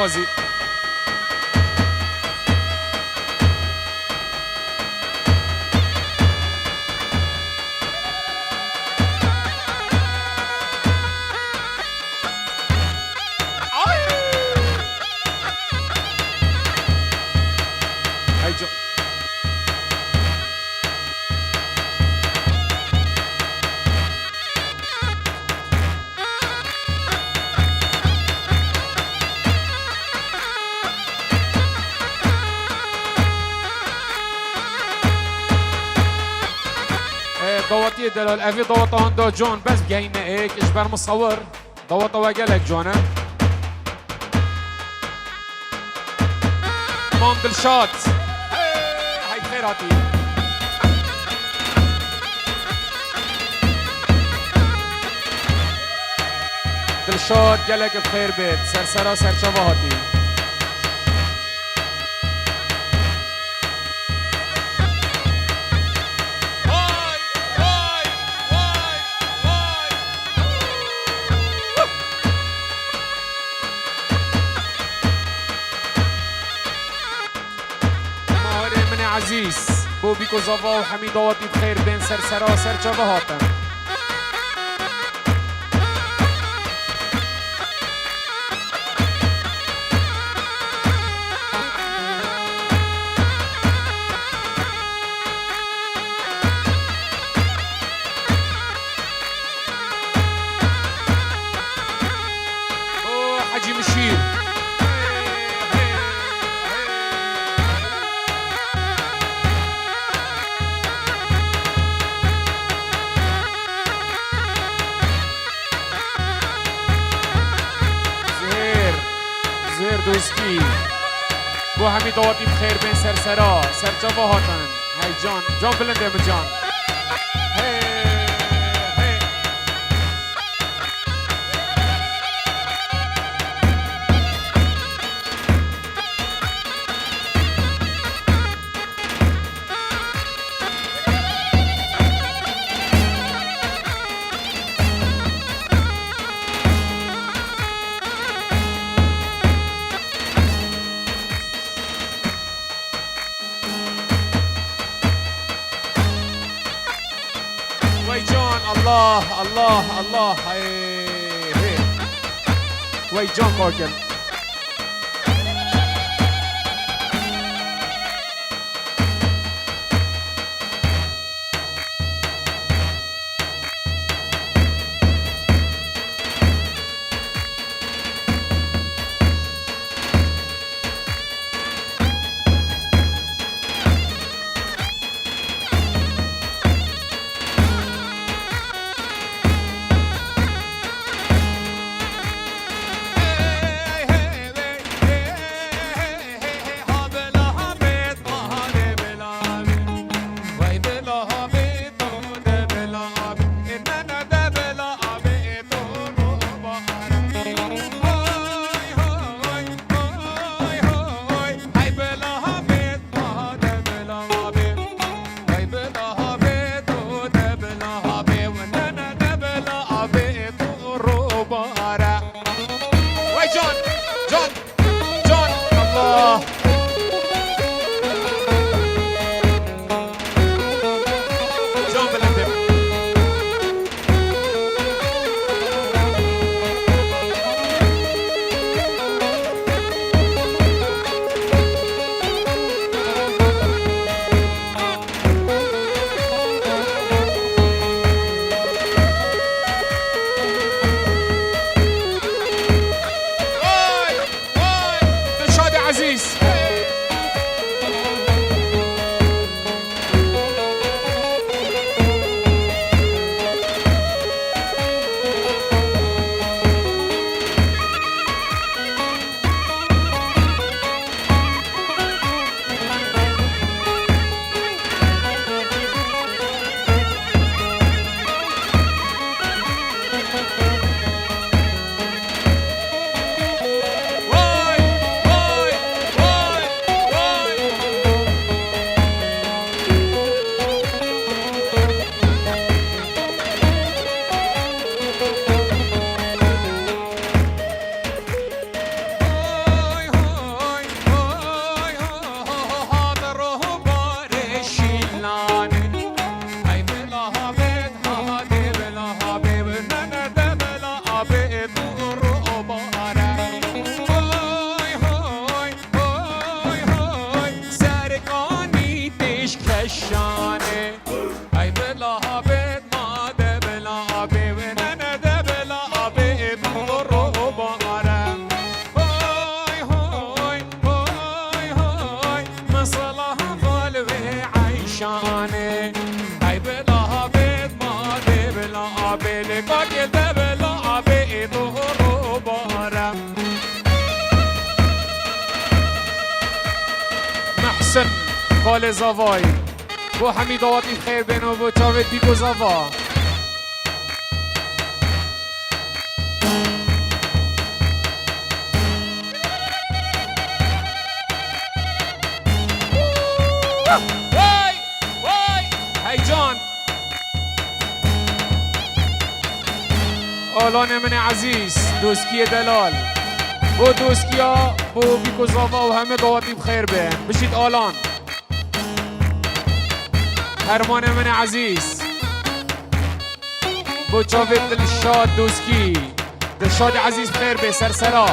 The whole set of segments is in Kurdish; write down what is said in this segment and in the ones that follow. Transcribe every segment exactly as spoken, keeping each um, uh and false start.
Wazî. Ay! Hey, co- Ê, dawetiyê delal, evê daweta handa can, bes bigehîne êk, ji ber misewir. Daweta we gelek can e. Mam Dilşad. Hey, hey, bi xêr hatî. Dilşad, gelek bi xêr bêt. Sersera serçava hatî. Vay, vay, vay, vay. Mawarê min ê ezîz, bo bîko zava û hemî dawetî bi xêr bên sersera serçava hatin. O Hecî Mişîr. Zihêr, Zihêr Doskî. Bo hemî dawetî bi xêr bên sersera, serçava hatin. Hey can, can bilindê min can. Hey, hey. Wey can, Allah, Allah, Allah, hey, hey. Wey can, korkin. Çin, Xalê Zavay. Bo hemî dawatî xêr bêno, bo çavê Dîko Zava. Vay, vay, heyecan. Alanê min ê ezîz, doskiyê delal. Bo doskiya, bo Bîko Zava û hemê dawatî bi xêr bin. Bijît Alan. Hermanê min ê ezîz. Bo çavê Dilşad Doskî. Dilşadê ezîz bi xêr bê, sersera.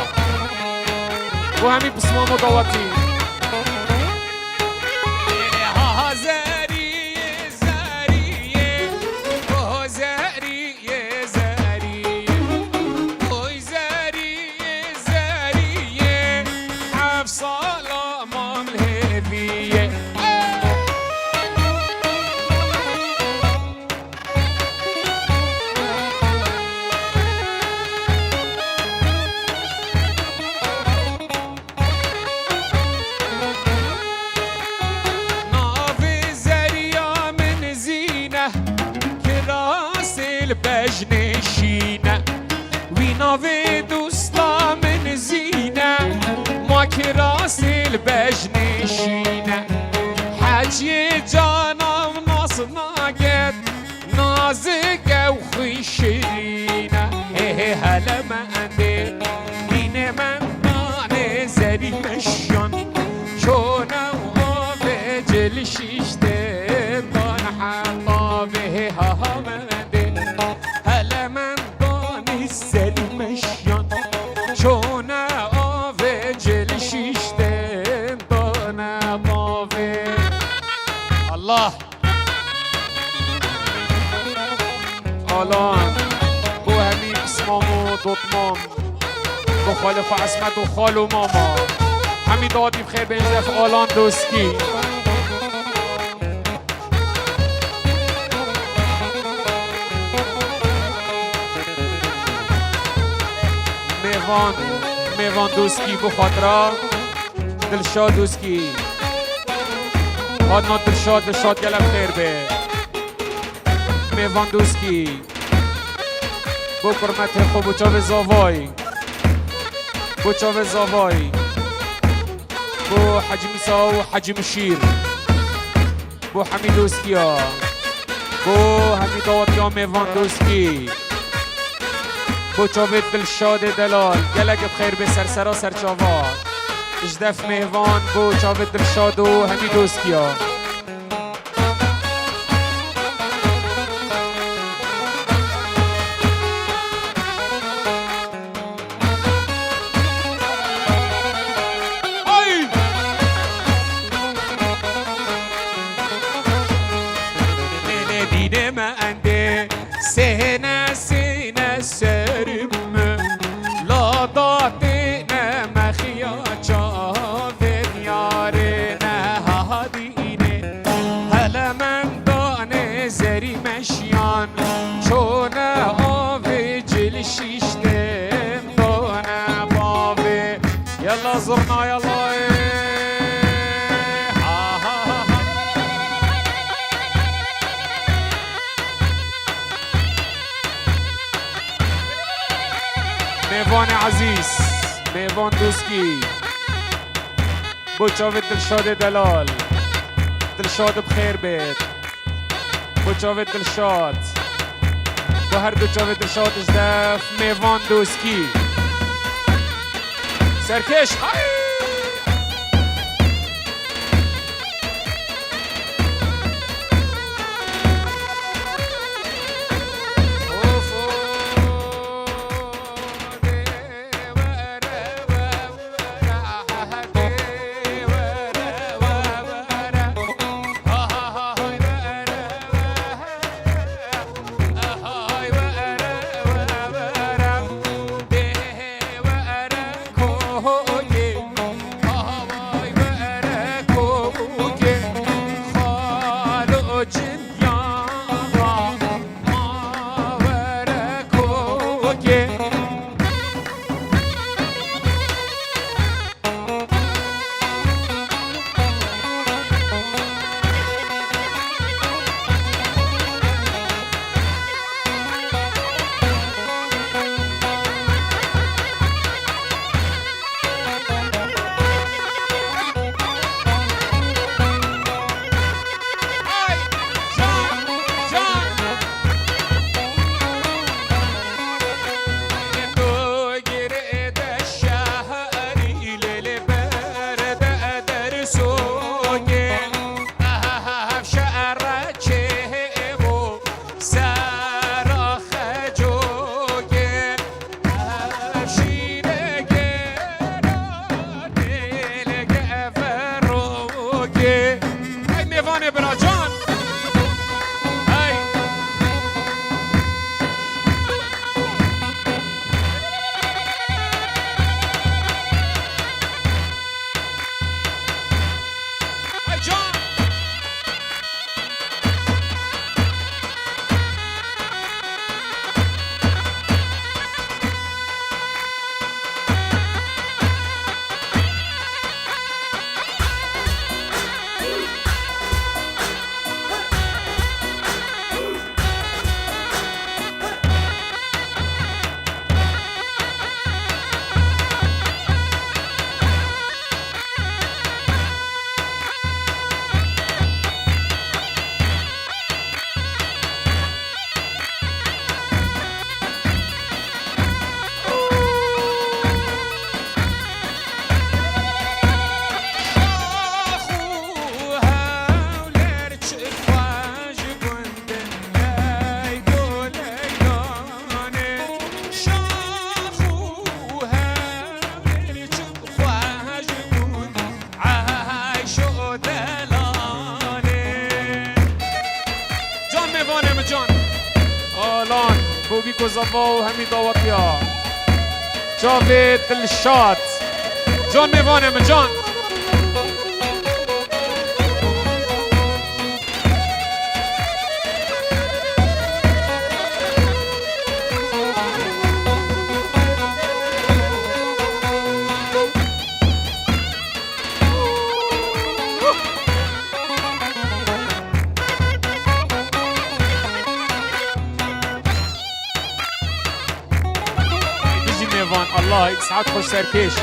Bo hemî pismamo dawatî. Ha, ha, zerî, zerî, oh, zerî. Yê zerî, oy zerî, yê zerî, yê heft sala mam lêvî yê. Navê zeriya min Zîne, kirasê li bejnê şîne. Wî navê dosta min Zîne, ma kirasê li bejnê şîne. Heciyê cana nas naket, nazik ew xwî şirîne. Hê hê hele me endê, dînê mendanê zerî meşyan. Çone avê cil şiştin dan heta vê hê ha ha me endê. Hele mendanê zerî meşyan. Çone avê cil şiştin dan heta vê. Allah. Alan, bo hemî pismamo dotmam, bo xalifa Esmet û xalo mama. Hemî dadî bi xêr bên zef Alan Doskî. Mêvan, Mêvan Doskî bo xatira Dilşad Doskî. Adnan Dilşad, Dilşad gelek xêr be. Mêvan Doskî. Bo kurmetê xwe, bo çavê zavayî. Bo çavê zavayî. Bo Hecî Mîsa û Hecî Mişîr. Bo hemî Doskiya. Bo hemî dawetiya Mêvan Doskî. Bo çavê Dilşadê delal, gelek bi xêr bê sersera serçava. Ji def Mêvan bo çavê Dilşad û hemî Doskiya. Ay! Lê lê dînê me endê, sêne sêne serim me. La datê ne mexiya çavên yarê ne hadî. Hele mendanê zerî meşiyan, çone avê cil şiştin dane bavê. Yalla zurna, yalla, ê. Ha, ha, ha, ha. Mêvanê ezîz, Mêvan Doskî. Bo çavê Dilşadê delal. Dilşad bi xêr bêt. Bo çavê Dilşad. Bo her du çavê Dilşad ji def Mêvan Doskî. Serkêş. Hay! Bîko Zava û hemî dawetiya. Çavê Dilşad. Can mêvanê min, can. Bijî mêvan, Allah, î saet xweş serkêş.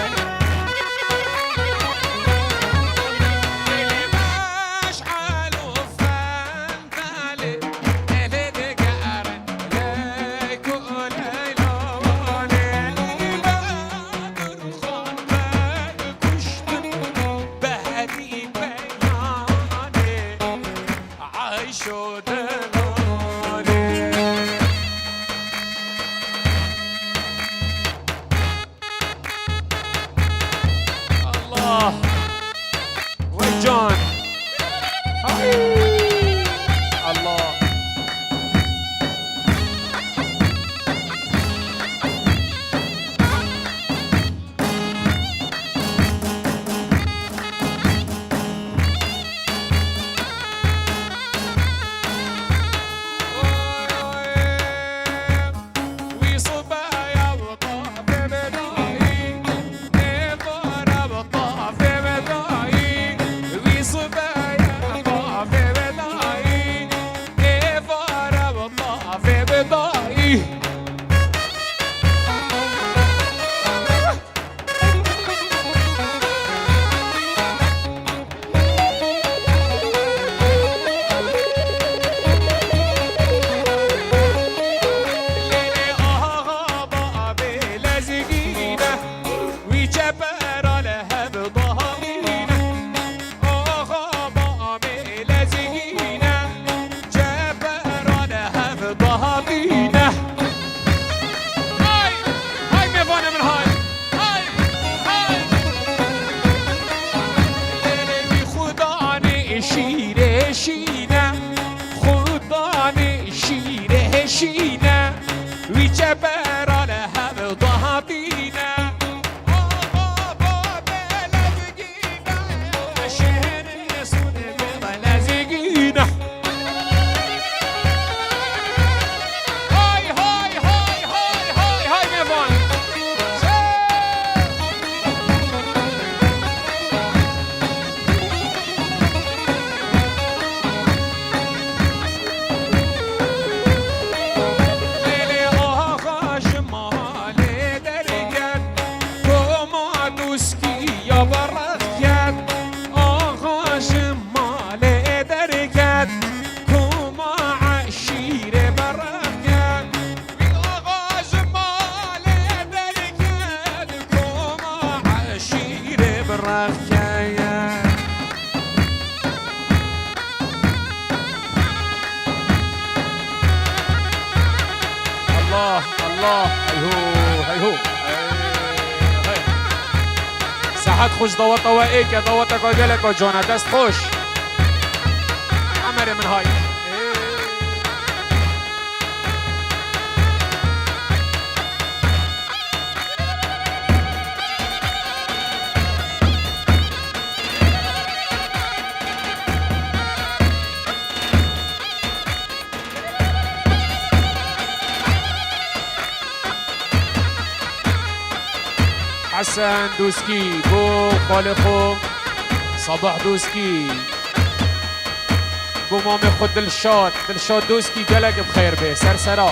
Allah. Vay can. Hay. Allah. Lêlê axa babê lezgîne, wî çepera li hev dahîne. Axa babê lezgîne, çepera li hev dahîne. Hay, hay mêvanê min hay. Hay, hay. Lêlê wî xudanê şîrê şîne, xudanê şîrê şîne, wî çepera li hev dahatîne. Axa babê lezgîne, şêrê sûdê bê lezgîne. Hay, hay, hay, hay, hay, hay, mêvan. Lêlê axa ji malê derket, koma doskiya berxket. Axa ji malê derket, koma eşîrê berxket. Wî axa ji malê derket, koma eşîrê berxket. Allah, Allah, heyhû, heyhû. Hey, hey. Sehet xweş daweta we êke, daweteka geleka cana, dest xweş. Emerê min hay. Hesen Doskî bo xalê xwe Sabah Doskî. Bo mamê xwe Dilşad, Dilşad Doskî gelek bi xêr bê, ser sera.